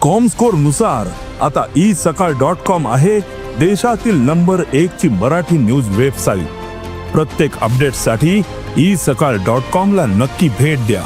Comscore नुसार आता E सकाळ डॉट कॉम आहे देशातील नंबर एक ची मराठी न्यूज वेबसाईट. प्रत्येक अपडेटसाठी ई सकाळ डॉट कॉम ला नक्की भेट द्या.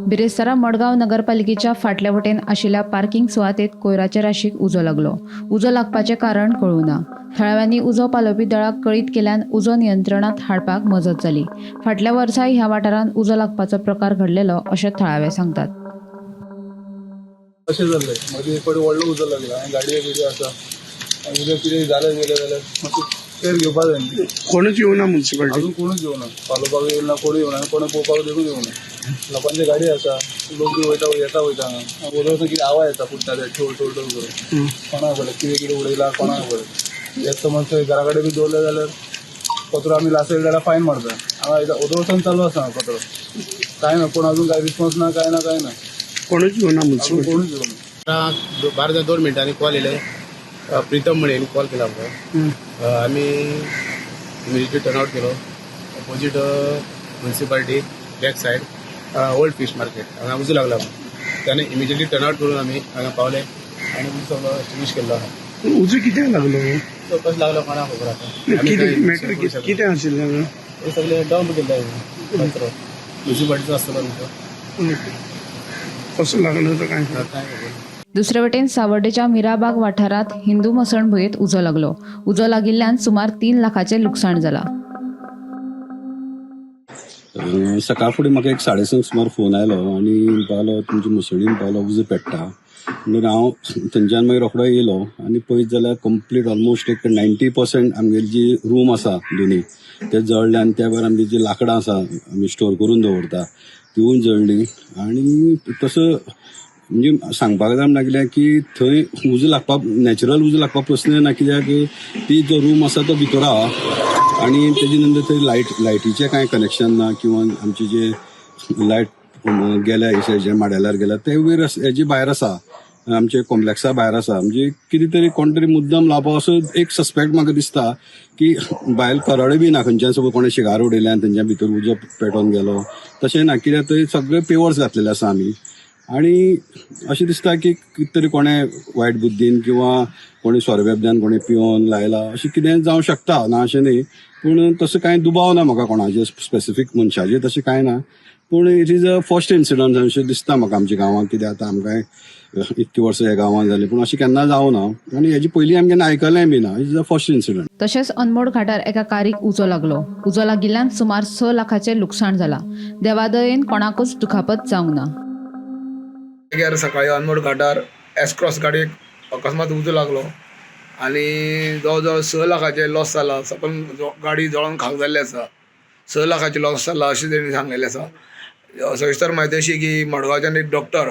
बिरेस्तारा मडगांव नगरपालिकेच्या फाटल्या वटेन आशिल्ल्या पार्किंग सुवातेत कोयराचे राशीक उजो लागलो. उजो लागपाचें कारण कळूं ना. थळाव्यांनी उजो पालोवपी दळाक कळीत केल्यान उजो नियंत्रणांत हाडपाक मजत जाली. फाटल्या वर्साय ह्या वाठारांत उजो लागपाचो प्रकार घडलेलो अशें थळावे सांगतात. अशें जाल्लें, मदीं एक फावटी व्हडलो उजो लागला आनी गाडयो बिडयो आसा आनी उदक कितें जालें गेलें जाल्यार मातशें केअर घेवपा जाय न्ही. कोणूच येवना मुन्सिपाल्टी? अजून कोणूच येवना, पालोवपाक येयला ना, कोणूय येवना आनी कोणें पळोवपाक देखून येवना. लोकांची गाडी आसा, लोक बी वयता येता वयता हांगा उदक कितें आवाज येता, फुट्टा ते ठोल ठोल ठोल करून. कोणाक खबर कितें कितें उडयला, कोणाक खबर. एक समज थंय घरा कडेन बी दवरलें जाल्यार कचरो आमी लासयले जाल्यार फायन मारता. हांगा उदक चालू आसा कचरो, कांय ना, कोण अजून कांय रिस्पॉन्स ना, कांय ना, कांय ना. कोणूच येवना अजून मुन्सिपाल्टी? कोणूच येवना. 12 जावन 2 मिनटांनी कॉल येयले, प्रितम म्हण हेणी कॉल केला आमकां. आमी इमिजिएटली टर्नआउट केलो opposite municipality, back side, old fish market, हांगा उजो लागला म्हणून. त्याने इमिजिएटली टर्नआउट करून आमी हांगा पावले आनी उजो सगळो एक्सटिंग्विश केल्लो आहा. उजो कित्याक लागलो? तो कसो लागलो कोणाक खबर आतां. आमी कितें कांय मॅटर करूं शकना. कितें आशिल्लें हांगा? हे सगळे डंप केल्ले कचरो म्युन्सिपाल्टीचो आसतलो न्हू तो. कसो लागलो तो काय? काय खबर. दुसरे वटेन सावर्डेच्या मिराबाग वाठारांत हिंदू मसणभुंयेत उजो लागलो. उजो लागिल्ल्यान सुमार 3 लाखाचें लुकसाण जाला. सकाळ फुडें म्हाका एक 6:30 सुमार फोन आयलो आनी म्हणपाक तुमच्या मुसळीन पावलो, उजो पेट्टा म्हणून. हांव थंयच्यान मागीर रोखडो येयलो आनी पळयत जाल्यार कंप्लीट ऑलमोस्ट एक 90% आमगेली जी रूम आसा दोनी ते जळ्ळे आनी त्या भायर आमची जी लांकडां आसा आमी स्टोर करून दवरता तिवूय जळ्ळी. आनी तसो म्हणजे सांगपाक जाय लागलें की थंय उजो लागपाक, नॅचरल उजो लागपाक प्रस्न ना, कित्याक ती जो रूम आसा तो भितर आहा आनी तेजे नंतर थंय लायटीचें कांय कनेक्शन ना किंवा आमचे जे लायट गेल्या हेजे माड्यालार गेल्या ते वयर हेजे भायर आसा, आमचे कॉम्प्लेक्सा भायर आसा. म्हणजे कितें तरी कोण तरी मुद्दम लावपा असो एक सस्पेक्ट म्हाका दिसता की भायर करड बी ना, खंयच्यान सपोज कोणें शिगार उडयलें आनी थंयच्या भितर उजो पेटोवन गेलो, तशें ना, कित्याक थंय सगळे पेवर्स घातलेले आसा आमी. आनी अशें दिसता की कितें तरी कोणें वायट बुद्दीन किंवा कोणी सोरो कोणी पिवन लायला, अशें कितें जावं शकता, ना अशें न्ही, पूण तसो कांय दुबाव ना म्हाका कोणाचेर, स्पेसिफीक मनशाचेर तशें कांय ना. पूण it is a first incident अशें दिसता म्हाका आमच्या गांवांत, कित्याक आतां आमकां इतकी वर्सां ह्या गांवांत जालीं पूण अशें केन्ना जावं ना आनी हेजे पयलीं आमी केन्ना आयकलें बी ना. It is a first incident. तशेंच अनमोड घाटार एका कारीक उजो लागलो. उजो लागिल्ल्यान सुमार 6 लाखाचें लुकसाण जाला. देवादयेन कोणाकूच दुखापत जावंक ना. जाग्यार सकाळी अनमोड घाटार एस क्रॉस गाडयेक अकस्मात उजो लागलो आनी जवळ जवळ 6 लाखाचें लॉस जाला. सकयल गाडी जळोन खाक जाल्ली आसा. 6 लाखाचें लॉस जाला अशें तेणी सांगलेलें आसा. सविस्तर म्हायती अशी की मडगांवच्यान एक डॉक्टर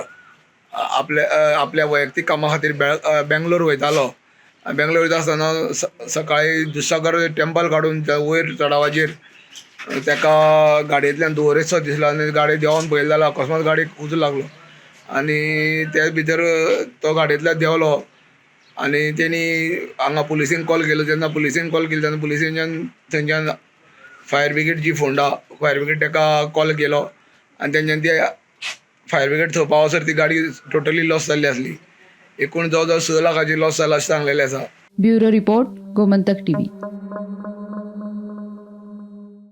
आपल्या आपल्या वैयक्तीक कामा खातीर बेंगलोर वयतालो. बेंगलोर वयता आसतना सकाळी दुधसागर टेंपल काडून वयर चडावाचेर ताका गाडयेंतल्यान धुंवरेचो दिसलो आनी गाडी देंवोन पळयलें जाल्यार अकस्मात गाडयेक उजो लागलो आनी त्या भितर तो गाडयेंतल्यान देंवलो आनी तेणी हांगा पुलिसेन कॉल केलो. जेन्ना पुलिसेन कॉल केलो तेन्ना पुलिसेच्यान थंयच्यान फायर ब्रिगेड जी फोंडा फायर ब्रिगेड ताका कॉल केलो आनी तेंच्यान ती फायर ब्रिगेड थंय पावसर ती गाडी टोटली लॉस जाल्ली आसली. एकूण जवळ जवळ 6 लाखाची लॉस जाला अशें सांगलेलें आसा. Bureau report, Gomantak TV.